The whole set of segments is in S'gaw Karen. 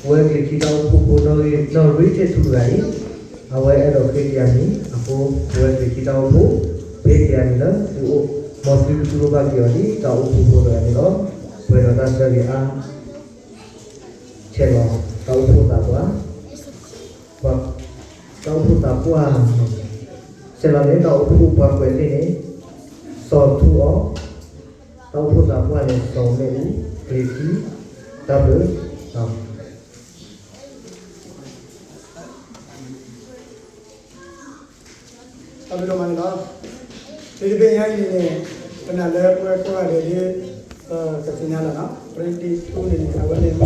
အဝဲက့ၤခံတၢ်အိၣ်ဖှိၣ်ဖိနီၣ်ဂံၢ်နီၣ်ရံၣ်တ့ၢ်ထူတဂၤအံၤ, အဝဲအဲၣ်ဒိးဃ့က့ၤအမံၤအဃိ, ပဝဲက့ၤခံတၢ်အိၣ်ဖှိၣ်, ဖဲက့ၤအမံၤလၢသုအိၣ်, မ်သုကသူၣ်လိဘၣ်က့ၤအီၤဒ်တၢ်အိၣ်ဖှိၣ်ဖိတဂၤန့ၣ်လီၤ. ပှဲၤဒီးတၢ်ဆၢဂ့ၤအါ, ဆဲးလီၤတၢ်အိၣ်ဖှိၣ်သးပှၢ်, တၢ်အိၣ်ဖှိၣ်သးပှၢ်, ဆဲးလီၤန့ၣ် တၢ်အိၣ်ဖှိၣ်ပှၤကွဲးလံာ်န့ၣ်, စီၤထူအီၤ, တၢ်အိၣ်ဖှိၣ်သးပှၢ်န့ၣ် စီၤမ့ၣ်အူ, ကျ့ၤခံ, တၢ်ဘျုး တၢ်ဘျုးဒိၣ်မးန့ၣ်လီၤ. လံာ်တဘ့ၣ်ညါအံၤန့ၣ်န့ၣ်, ပနာ်လၢပဝဲကိးဂၤဒဲးဒ် ကသ့ၣ်ညါလီၤနီၤ, ပရ့တ့ထူန့ၣ်န့ၣ် အဝဲန့ၣ် ပ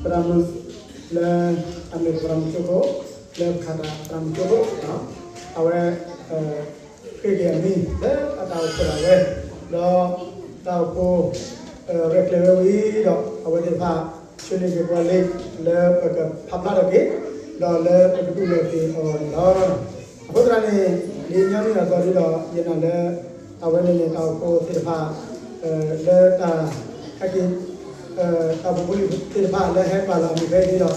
သရၣ်မုၣ်လၢ အမ့ၢ်ပသရၣ်မုၣ်ကၠိခိၣ်, လၢပခးတၢ်သရၣ်မုၣ်ကၠိခိၣ်, အဝဲ ဃ့က့ၤအမံၤလၢအတၢ်အိၣ်ဖှိၣ်ဒၣ်ဝဲ, ဒီးတၢ်အိၣ်ဖှိၣ် ရဲၣ်ကျဲၤဝဲဝံၤဒီး အဝဲသ့ၣ်တဖၣ် ဆှၢန့ၢ်က့ၤပှၤလံာ်လၢပကဖးဖျါထီၣ်က့ၤ, ဒီးလၢပကတူၢ်လိာ်က့ၤအဂီၢ်န့ၣ်လီၤ. အဃိသတးန့ၣ် ဒ်ညီနုၢ်အသိးဒ်ဒီး ယနာ်လၢ အဝဲန့ၣ်န့ၣ် တၢ်အိၣ်ဖှိၣ်သ့ၣ်တဖၣ် လၢတၢ်ဟဲက့ၤ တၢ်အိၣ်ဖှိၣ်ဖိလံၤသ့ၣ်တဖၣ်လၢဟဲပာ်လီၤအမံၤဖဲအံၤဒီး လၢ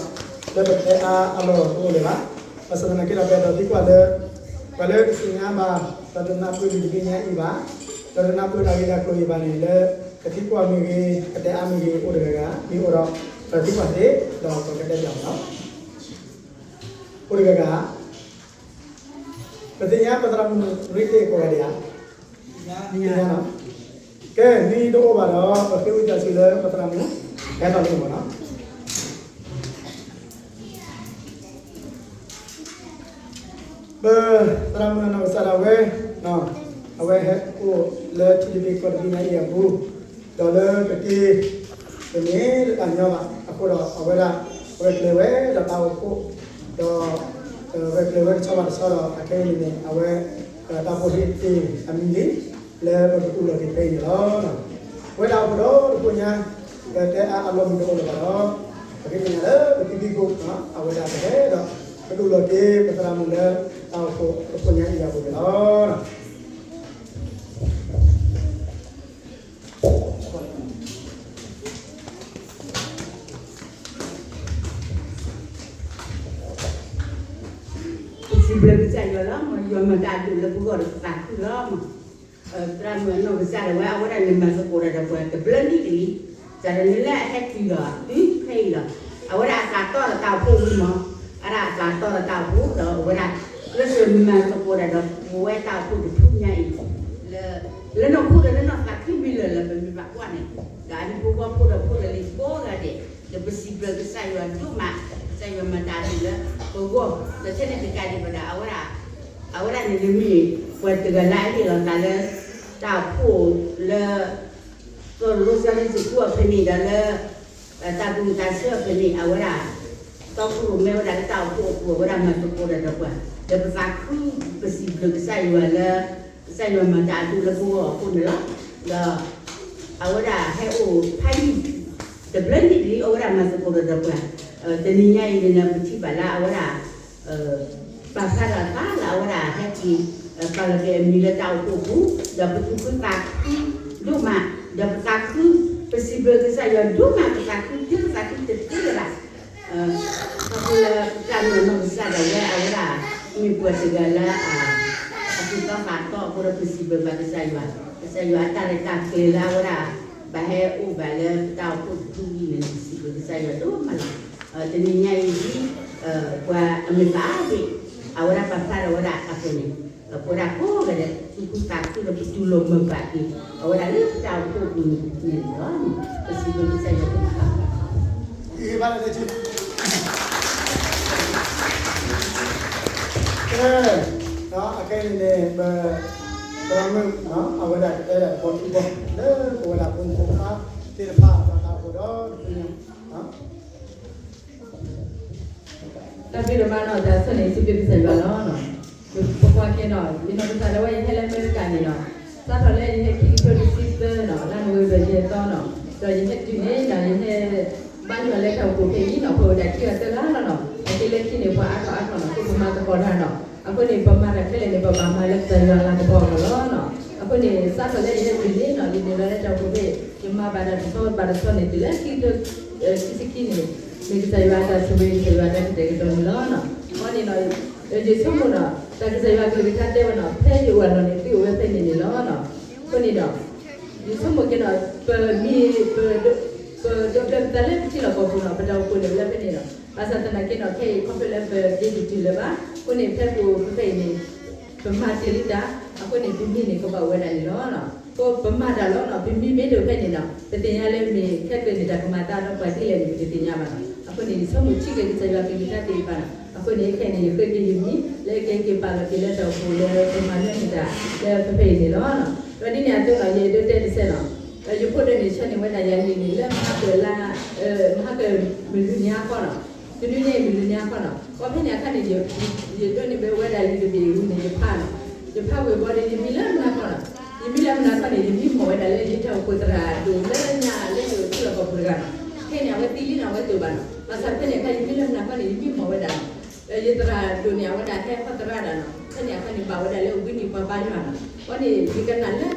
ပတဲအါအလီၢ်တအိၣ်လၢၤဘၣ်. ဘၣ်ဆၣ်သနာ်က့ဒီး ပအဲၣ်ဒိးသံကွၢ်လၢ ပှၤလၢတသ့ၣ်ညါဘၣ် ဒီးတနၢ်ပၢၢ်လံာ်တဘ့ၣ်ညါအံၤဘၣ်, ဒီးတနၢ်ပၢၢ်တၢ်ဂ့ၢ်တၢ်ကျိၤအံၤဘၣ်န့ၣ် လၢကသံကွၢ်မ့ၢ်ဂ့ၤ ကတဲအါမ့ၢ်ဂ့ၤ အိၣ်တဂၤဂၤ မ့ၢ်အိၣ်ဒီး ပသံကွၢ်သ့ ဒီးပကတဲပၠးမးလီၤ. အိၣ်တဂၤဂၤ ပသ့ၣ်ညါပသရၣ်မုၣ်ရ့တ့ကိးဂၤဒဲးဧါ. သ့ၣ်ညါလီၤ. ကဲ မ့ၢ်တအိၣ်ဘၣ်ဒီး ပဃ့ဝံသးစူၤလၢပသရၣ်မုၣ် ဟဲထီၣ်လံမးလီၤ. ပသရၣ်မုၣ်အနီၢ်ကစၢ်ဒၣ်ဝဲ အဝဲဟဲအိၣ်လၢထံတဘ့ၣ်ကီၢ်တဘ့ၣ်ညါအံၤအပူၤ, ဒီးလၢကက့ၤ တမ့ၢ်လၢတၢ်ညီဘၣ် အဃိဒီးအဝဲဒၣ် ရဲၣ်ကျဲၤဝဲဒီးတၢ်အိၣ်ဖှိၣ်, ဒီး ရဲၣ်ကျဲၤဝဲတဆီဘၣ်တဆီဒီး အခဲအံၤန့ၣ်န့ၣ် အဝဲ တၢ်အိၣ်ဖှိၣ်ဟ့ၣ်တ့ၢ်အမံၤလံ လၢပကတူၢ်လိာ်က့ၤဖဲအံၤန့ၣ်လီၤ. ပဝဲဒၣ်အိၣ်ဖှိၣ်ဒီတဖှိၣ်ညါ ပတဲအါအလီၢ်မ့ၢ်တအိၣ်လၢၤဘၣ်ဒီး ပဃ့ကညးလၢပဖံဖံကိး အဝဲဒၣ်ပဟဲဒီး ပတူၢ်လိာ်က့ၤပသရၣ်မုၣ်လၢ တၢ်အိၣ်ဖှိၣ်တဖှိၣ်ညါအံၤအပူၤန့ၣ်လီၤ. ပစံးဘျုးကစၢ်ယွၤလီၤမး, ယွၤမၤတၢ်အဒိၣ်လၢပဂီၢ်ဒီးပသးခုလီၤမး. သရၣ်မုၣ်အနီၢ်ကစၢ်ဒၣ်ဝဲ အဝဲဒၣ်န့ၣ်မၤသကိးတၢ်ဒီးပှၤတဘျီနံၣ်တလံ, စးထီၣ်န့ၣ်လၢအဟဲတုၤဒီးတုၤဖဲအံၤလီၤ. အဝဲဒၣ်အသးတီဒီးတၢ်အိၣ်ဖှိၣ်ဝံၤမး, အဝဲဒၣ်အသးတီဒီးတၢ်အိၣ်ဖှိၣ်ဒီးအဝဲဒၣ် လၢကမၤသကိးတၢ်ဒီးပဝဲတၢ်အိၣ်ဖှိၣ်တဖုညါအံၤ လၢ လၢနီၢ်ခိဒီးလၢနီၢ်သးခုမံၤလၢာ်လၢပမ့ၢ်ဘၣ်ကွၢ်န့ၣ်, ဒီးအဟံၣ်ဖိဃီဖိဒီးဖိဒီးလံၤကိးဂၤဒဲး, ဒီးပစံးဘျုးကစၢ်ယွၤဒိၣ်မး, ကစၢ်ယွၤမၤတၢ်အဒိၣ်လၢပဂီၢ်, ဒီးထဲန့ၣ်တကးဒံးဘၣ်ဒီး အဝဲဒၣ်, အဝဲဒၣ်န့ၣ်န့ၣ်မ့ၢ် ပှၤတဂၤလၢအဟ့ၣ်လီၤသးလၢ တၢ်အိၣ်ဖှိၣ်လၢ ကီၢ်ရူစရ့လးစကူအဖဲန့ၣ်ဒီးလၢ တၢ်သူၣ်ဝံၣ်သးဆၢအဖဲန့ၣ် အဝဲဒၣ် တီခိၣ်ရိၣ်မဲဝဲဒၣ်လၢတၢ်အိၣ်ဖှိၣ်အပူၤ အဝဲဒၣ်မၤသကိးတၢ်ဒီးပှၤ ဒီးပသးခု ပစံးဘျုးကစၢ်ယွၤလၢ ကစၢ်ယွၤမၤတၢ်အဒိၣ်လၢပဂီၢ်အဃိန့ၣ်လီၤ. ဒီး အဝဲဒၣ်ဟဲအိၣ်ဖးယံာ် တဘျီနံၣ်တလံ အဝဲဒၣ်မၤသကိးတၢ်ဒီးပှၤ တနံၤညါအံၤန့ၣ် ပထံၣ်ဘၣ်လၢအဝဲဒၣ် ပာ်ဖျါထီၣ်အသးလၢအဝဲဒၣ်ဟဲက့ၤ ပာ်လီၤက့ၤအမံၤလၢတၢ်အိၣ်ဖှိၣ်အပူၤ ဒီးပသူၣ်ခုသးခုဒိၣ်မး, ဒီးပသးခု ပစံးဘျုးကစၢ်ယွၤဒိၣ်မး ပသးခု ပသးခုတသ့လၢၤဘၣ်. ခီဖျိလၢပသရၣ်မုၣ်အနီၢ်ကစၢ်ဒၣ်ဝဲ အဝဲဒၣ် မ့ၢ်ပှၤတဂၤလၢ အသူၣ်တီသးတီအဃိဒီး ပစံးဘျုးဘၣ်ကစၢ်ယွၤ, ကစၢ်ယွၤအတၢ်ရဲၣ်တၢ်ကျဲၤလၢအဝဲဒၣ် ဘၣ်ဟဲအိၣ်ဘၣ်လၢပတၢ်အိၣ်ဖှိၣ်တဖုအံၤန့ၣ် ပစံးဘျုးကစၢ်ယွၤဒိၣ်မးလီၤ. တနံၤညါအံၤဒ် ပှၤအမ့ၢ်သးဘ့ၣ် အဝဲဒၣ်ပာ်ဖျါထီၣ်ဝဲဒၣ်အသိးန့ၣ် ပဝဲဒၣ်ကိးဂၤဒဲး သူၣ်ခုသးခုဒီးပတူၢ်လိာ်မုာ်ဘၣ်က့ၤ အဝဲဒၣ်လၢပတၢ်အိၣ်ဖှိၣ်အပူၤန့ၣ်လီၤ. ပစံးဘျုးကစၢ်ယွၤဒိၣ်မးလီၤ. ကဲ, အခဲအံၤန့ၣ် ပသရၣ်မုၣ် အဝဲဒၣ်ကတဲဒၣ်တဘီခံဘီ လၢပဝဲဒၣ်ဖိမုၣ်ဖိခွါသ့ၣ်တဖၣ်အတၢ်အိၣ်ဖှိၣ်ဒီး တၢ်ဘျုးဒိၣ်မးနီၤ, တၢ်ဆိၣ်န့ၣ် စံးဘျုးကစၢ်ယွၤလီၤ. ပကွၢ်က့ၤနီၤ, ယနီၢ်ကစၢ်ဒၣ်ဝဲ ယဟဲလၢအမဲရကၤန့ၣ်နီၤ, စးထီၣ်လၢယဟဲခံကထိတဆံသၢနီၤ, လါနိၣ်ဝ့ဘၢၣ်ယဲၢ်သီနီၤ, ဒီးယဟဲတုၤန့ၣ်နီၤ, ယဟဲဘါယွၤလၢတၢ်အိၣ်ဖှိၣ်ဖဲအံၤနီၤ, ပဝဲဒၣ်ခံဂၤသၢဂၤလီၤနီၤ, အက့လၢခံန့ၣ် ပှၤအါထီၣ်အါထီၣ်နီၤ, အဃိပမၤသကိးတၢ်နီၤ, အဃိန့ၣ် ပမၤတၢ်ခဲလၢာ်န့ၣ် ပဘၣ်မၤလၢကစၢ်ယွၤအလၤကပီၤအဂီၢ်လီၤနီၤ. အဃိန့ၣ် စးထီၣ်လၢယဟဲတုၤန့ၣ်နီၤ, ယနုာ်လီၤလၢတၢ်အိၣ်ဖှိၣ်ဖဲ ယမၤဘၣ်တၢ်တဆီဘၣ်တဆီန့ၣ် တုၤလၢခံကထိခံဆံခံန့ၣ် မ့ၢ်ကစၢ်ယွၤအတၢ်ဆိၣ်ဂ့ၤ ကစၢ်ယွၤအတၢ်ကတဲာ်ကတီၤန့ၣ်လီၤ. အဃိန့ၣ်ဒီး ယဆိကမိၣ်ဒီး တၢ်ကစၢ်ယွၤအကလုၢ်ကထါတဲဝဲဒီး ဖဲယအိၣ်အလီၢ်န့ၣ် သုအိၣ်ဝဲဖဲန့ၣ်န့ၣ်လီၤ. အဃိန့ၣ်ဒီး ယဆိကမိၣ်က့ၤဒီး ပမ့ၢ် ပဒိးပျၢၤပသးလၢပထံလီၢ်ကီၢ်ပူၤဒီး ပတၢ်အိၣ်ဖှိၣ်န့ၣ်လၢဖဲန့ၣ်ဒီး ဘၣ်ဆၣ်သနာ်က့ဒီး ခဲအံၤခီဖျိလၢပဒ့တတုၤလၢၤဘၣ်. အဃိန့ၣ် ဖဲပအိၣ်ဖဲအံၤန့ၣ် ပမၤတ့ၢ်လံတၢ်, အဃိန့ၣ် ပမံၤန့ၣ်ကဘၣ်အိၣ်ဝဲဒၣ်န့ၣ်လီၤ. ပမၤတၢ်လီၤနီၤ, ပမံၤမ့ၢ်တအိၣ်ဖဲန့ၣ်နီၤ, ပသ့ၣ်ညါလၢမ့ၢ်ခဲကၢၢ်န့ၣ် တၢ်ကမၤသးဒီးပှၤဒ်လဲၣ်န့ၣ် ပတသ့ၣ်ညါဘၣ်နီၤ. အဃိန့ၣ် ယဆိကမိၣ်ထံက့ၤကစၢ်ယွၤကလုၢ်ကထါသ့ၣ်တဖၣ်နီၤ. အဃိန့ၣ် ခဲအံၤန့ၣ် ယဃ့က့ၤယမံၤ လၢကဟဲက့ၤပာ်လီၤက့ၤလၢတၢ်အိၣ်ဖှိၣ်လၢပမၤန့ၢ်တၢ်လၢဖဲဖဲအံၤန့ၣ်လီၤ. ဒီးဒ်န့ၣ်အသိးနီၤ ယဒိးတဲတစဲးနီၤ, ယဖိဒိၣ်န့ၣ် ဆှၢန့ၢ်ဝဲဒၣ်ယၤလံာ်န့ၣ် လၢမဟါကလါ, မဟါကမုၢ်လွံၢ်နံၤဟါခီနီၤ, တနွံညါအံၤမုၢ်လွံၢ်နံၤဟါခီနီၤ. ပှၤဖဲန့ၣ်အခါန့ၣ် ယဒိးန့ၢ်ဘၣ်ဝဲဒၣ်လံာ်တဘ့ၣ်အံၤန့ၣ် ယဖးနီၤ, ယဖးဝံၤဘီဒီး ယမံလၢမနၤခီနီၤ, ယမံလၢမနၤခီန့ၣ် ယမံမီၢ်ဝဲဒၣ်လၢယတၢ်အိၣ်ဖှိၣ်သရၣ်ဒိၣ်လၢညါလၢယအိၣ်ထံလီၢ်ကီၢ်ပူၤတဂၤနီၤ. ခဲအံၤန့ၣ် အဝဲသံလံနီၤ အဝဲတအိၣ်ဘၣ်နီၤ. ဘၣ်ဆၣ်ဖဲန့ၣ်အခါ ယမံလၢမနၤခီန့ၣ် ယမံမီၢ်ဝဲဒၣ်နီၤ ယသရၣ်ဒိၣ်န့ၣ် အဝဲဒၣ်ဟဲဟီသရၣ်ဒၣ်နီၤ. ဖဲန့ၣ်အခါန့ၣ် ဘၣ်ဝဲဒၣ်လၢဝံနံၣ်ပှၤဘါယွၤနီၤ. အဃိန့ၣ် ယကနၣ်လၢ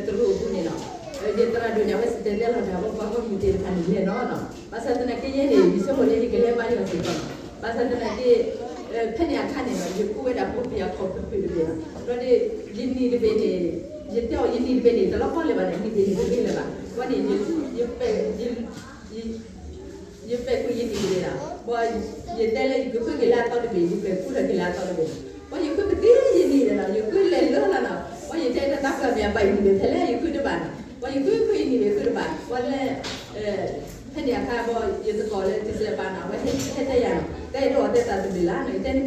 တရူးအပူၤန့ၣ်နီၤ, ယသရၣ်ဒိၣ်န့ၣ် အဝဲစံၣ်တဲၤတဲလီၤတၢ် ပှၤဂီၢ်မုၢ်သ့ၣ်တဖၣ်န့ၣ်လဲၤနီၤနီၤ. ဘၣ်ဆၣ်သနာ်က့ယဲန့ၣ် ယဆိကမိၣ်လၢယကလဲၤဘါယွၤစ့ၢ်ကီးနီၤ. ဘၣ်ဆၣ်သနာ်က့ ဖဲန့ၣ်အခါန့ၣ်နီၤ ယကူဝဲဒၣ်ပှၤဖံးအခီၣ်ဖုၣ်ဖုၣ်တဘ့ၣ်နီၤ. ဒီးယနံၣ်တဘ့ၣ်န့ၣ် ယတဲအီၤယနံၣ်တဘ့ၣ်န့ၣ် တလီၤပှီၢ်လၢၤဘၣ်န့ၣ် နံၣ်တဘ့ၣ်န့ၣ် တဂ့ၤလၢၤဘၣ်. အဃိန့ၣ် ယ ယပဲာ်ကွံာ်ယနံၣ်တဘ့ၣ်နီၤ. ဘၣ်ယတဲလၢယကဃုက့ၤလၢအသီတဘ့ၣ် ယပဲာ်ဃုထီၣ်က့ၤလၢအသီတဘ့ၣ်နီၤ. ဘၣ်ယဃုကသ့ယနံၣ်န့ၣ်နီၤ ယဃုလဲၤလၢလီၤနီၤ. ဘၣ်ယတဲတၢ်သးပှၢ်မ့ၢ်အဘၣ်ယနံၣ်ဘ့ၣ်ဖဲလဲၣ် ယဃုတဘၣ်နီၤ. ဘၣ်ယဃုဃုယနံၣ်ဘ့ၣ်ဃုတဘၣ်. ဘၣ်လၢ ဖဲန့ၣ်အခါဘၣ် ယသကိးလၢထံစဲးပၤနီၤ အဝဲဟဲတဲယၤနီၤ တၢ်အဲၣ်ဒိးအီၣ်သဲသးတဘ့ၣ်လၢ်နီၤ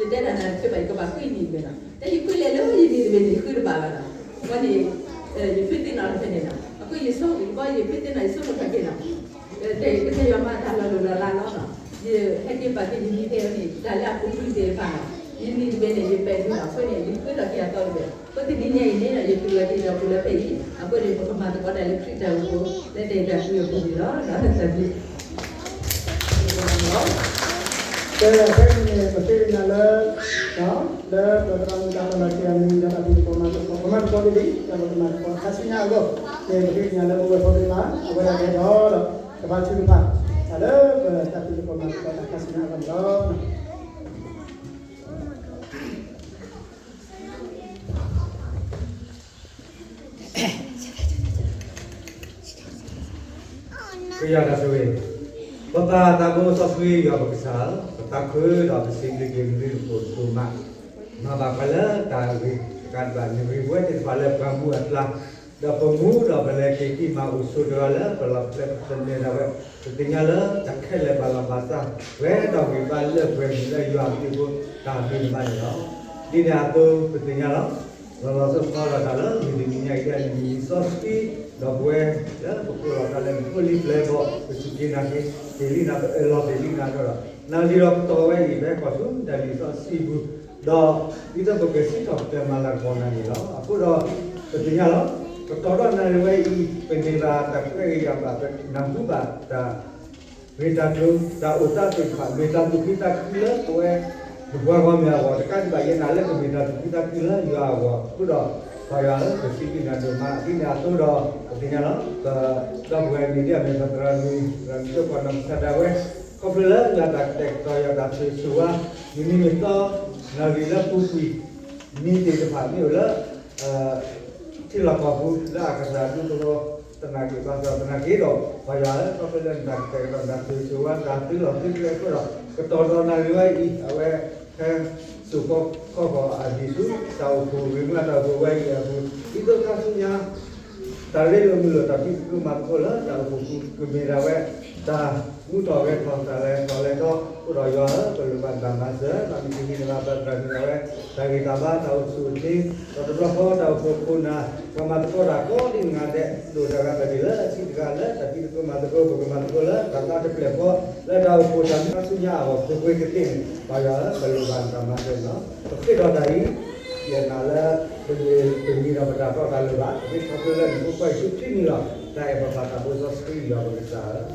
ယတဲနမ့ၢ်အဲၣ်ဒိးအီၣ်သဲသးတဘ့ၣ်လၢ်န့ၣ် အီၣ်နီၤ. ယဲန့ၣ် ယတဲဒၣ်နၤတဘၣ် ယကဘၣ်ဃုယနံၣ်တဘ့ၣ်နီၤ. တဲယဃုလဲၤလၢယနံၣ်တဘ့ၣ်န့ၣ် ယဃုတဘၣ်ဘၣ်နီၤ. အဃိန့ၣ် ယဖုသ့ၣ်နီၣ်လီၤဖဲန့ၣ်နီၤ. အဃိယဆိကမိၣ် ဘၣ်ယဖုသ့ၣ်နီၣ် ယဆိကမိၣ်ထီၣ်က့ၤနီၤ ကစၢ်ယွၤမၤတၢ်လီၤလိၢ်လီၤလးလီၤနီၤ. ယဟဲက့ၤပာ်က့ၤယမံၤဖဲအံၤန့ၣ် တၢ်လၢအပူၤကွံာ်သ့ၣ်တဖၣ်နီၤ ယနံၣ်တဘ့ၣ်န့ၣ် ယပဲာ်ဒုးနီၤ အဃိန့ၣ် ယဃုထီၣ်က့ၤအသီတဘ့ၣ်. အဃိတနံၤညါအံၤန့ၣ်ဒီး ယတုၤလီၤက့ၤဒီးပူၤလၢဖဲအံၤ အဃိန့ၣ် ပကမၤသကိးတၢ်လၢခရံာ်တၢ်အိၣ်ဖှိၣ် လၢတၢ်အဲၣ်တၢ်ကွံအပူၤန့ၣ်လီၤ. တၢ်ဘျုး ကဲဖဲန့ၣ်န့ၣ် ပဃ့ကညးလၢ လၢပသရၣ်မုၣ်တၢ်လီၢ်လီၤဆံးအမံၤဒီးတၢ်ဘျုးတၢ်ဖှိၣ်မၤသကိး ပမၤသကိးတ့ၢ်လံ ဒီးပကမၤသကိးခါဆူညါအဂီၢ် ကဲပဃ့ကညးလၢပဝဲၢ်ဖိသ့ၣ်တဖၣ် အဝဲဒၣ်ကဲထီၣ်ဒီး ကဘါထုကဖၣ် တၢ်လၢပတၢ်ဘျုးတၢ်ဖှိၣ်မၤသကိးတၢ်ခါဆူညါအဂီၢ်န့ၣ်လီၤ. ကယၤတၢ်ဆိၣ်ဂ့ၤ, ပပၢ်သးဘိစီဆှံယွၤပကစၢ်ဧၢ, ပသးခုဒီးပစံးဘျုးက့ၤနသုတကိၢ်တကိၢ်မး, မၤဘၣ်ပှၤလၢတၢ်ဂ့ၤတကးဒံးဘၣ် နဂ့ၤပဝဲသ့ၣ်တဖၣ်လၢပှၤမူအကျါ, ဒီးပမူဒီးပလဲၤက့ၤကံၢ်မၤအိၣ်ဆိးတဂၤလၢပလီၢ်ဖျဲးပသနၢၣ်ဒၣ်ဝဲ, ပသ့ၣ်ညါလၢတၢ်ခဲလၢာ်ဘၣ်လီၤဘၣ်စး, ပှဲၤဒီးဂံၢ်ဘါလၢပှဲၤမုၢ်လၢယွၤအဘျုးအဖှိၣ်တၢ်ဘျုးတဘၣ်န့ၣ်လီၤ. ဒ်န့ၣ်အသိးပသ့ၣ်ညါလီၤ. လီၤလီၤဆီဆီဒီးတၢ်လၢမုၢ်တနံၤညါအံၤ ဒ်နမံၤစီဆှံ, ဒီးပဝဲလၢပကိးလီၤသးလၢနဖိလံၤပျဲၢ်ဘီၣ် ပစူၢ်က့ၤနာ်က့ၤတ့ၢ်လံနၤ ပအၢၣ်လီၤတ့ၢ်လံနၤဒီး, နၢ်လံဒီးကတီၤဝဲအံၤဖဲကီၢ်ဆူတၢ်လံာ်စီဆှံပူၤ, ဒီးဒ်သိးပကစံးထီၣ်ပတြၢၤမၤလၤကပီၤနၤန့ၣ်လီၤ. အဃိဒီး ပသ့ၣ်ညါလီၤ. ကတီၤထီၣ်နၢ်လံဝဲအံၤ ပန့ၢ်ဘၣ်တၢ်ခွဲးယာ်ဘၣ် ပနၢ်ဟူဘၣ်တၢ် မ့ၢ်တၢ်ကျိၤတၢ်အိၣ်သးသ့ၣ်တဖၣ် မ့ၢ်တၢ်သူၣ်ခုသးခုလၢပဝဲ ပပှၤဂီၢ်မ့ၢ်အဂီၢ် တကးဒံးဘၣ် ယနာ်လၢကမ့ၢ်တၢ်သူၣ်ခုသးခုလၢယွၤအဂီၢ် အဃိဒီး ပၢ်ယွၤဧၢ ပစံးဘျုးနၤဒိၣ်မး ဒ်န့ၣ်အသိးဒီး ပသ့ၣ်ညါလီၤ ပဒီပုၢ်ဝဲၢ်မ့ၢ်ဒ်အမ့ၢ်ပသရၣ်မုၣ် သရၣ်မုၣ်ကီၢ်နီၢ်ကစၢ်ဒၣ်ဝဲ ခီဖျိလၢတၢ်ကတဲာ်ကတီၤယွၤတၢ်ဆိၣ်ဂ့ၤဆိၣ်ဝါ မုၢ်နံၤမုၢ်သီ နၣ်ရံၣ်လၢပူၤကွံာ် မံၤသ့ၣ်တဖၣ်မ့ၢ်အိၣ်လၢ ထံလီၢ်ကီၢ်ပူၤ လၢအကစၢ်ဒူသဝီ သနာ်က့ ဘၣ်ဆၣ်သနာ်က့ဒီး ပၢ်ယွၤဧၢ ခီဖျိလၢနတၢ်ကတဲာ်ကတီၤ နတၢ်ဆိၣ်ဂ့ၤဆိၣ်ဝါ တၢ်သုးလီၢ်သုးကျဲအဃိဒီး ကတီၤဒီးနၣ်ရံၣ်ဝဲအံၤ အဝဲ ဟဲစိာ်ဃီခီၣ်အဒံးဆူ တၢ်အိၣ်ဖှိၣ်ဂ့ၤမူ တၢ်အိၣ်ဖှိၣ်ဂ့ၤမူအတၢ်အိၣ်ဖှိၣ်ဝဲအံၤအပူၤ ဒ်သိးခါဆူညါ တၢ်ရ့လိာ်မုာ်လိာ် တၢ်ဖံးသကိးမၤသကိးလၢတၢ်အိၣ်ဖှိၣ်ပူၤ ကမ့ၢ်ဒၣ်ဝဲ တၢ်မူထီၣ်ဂဲၤထီၣ် တၢ်လဲၤထီၣ်လဲၤထီ အဃိဒီးယွၤဧၢ ပလိၣ်ဘၣ်နတၢ်မၤစၢၤ ဘၣ်မ့ၢ်တဟ့ၣ်န့ၢ်ဘၣ်ပသရၣ်မုၣ်ဒၣ်ဝဲ တၢ်ဂံၢ်တၢ်ဘါ တၢ်အိၣ်ဆူၣ်အိၣ်ချ့ ဒီးတဘျီဃီတၢ်အိၣ်ဖှိၣ်ခိၣ်နၢ် ပှၤမၤသကိးတၢ်ကိးဒံးနဂၤဒဲး ဒိၣ်တၢ်ဂၤတၢ်ဒ်လၢအဆံးတဂၤလၢတၢ်ဖံးသကိးမၤသကိး ပကမၤသကိးလၢတၢ်သးတပျဲၢ်ဃီ လၢတၢ်အိၣ်ဖှိၣ်တၢ်မ့ၢ်ခါဆူညါအဂီၢ် ပှဲၤပှဲၤကသ့န့ၣ် ပၢ်ယွၤဧၢ ပလိၣ်ဘၣ်နတၢ်မၤစၢၤန့ၣ်လီၤ. ပဃ့ဒီးတၢ်အံၤ ယနာ်လၢ ပမ့ၢ်ပမံၤဒီးပတၢ်တီတၢ်လိၤဘၣ် ပဃ့ခီဖျိလၢနဖိခွါယ့ၣ်ၡူးခရံာ်မံၤလီၤ. တၢ်အဲၣ်ပၢ်ပၢ်သးဘိစီဆှံယွၤပကစၢ်ဧၢ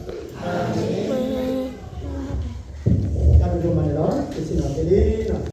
တၢ်ဘျုးဒိၣ်မးန့ၣ်လီၤ. ပစံးနီၣ်သ့လံ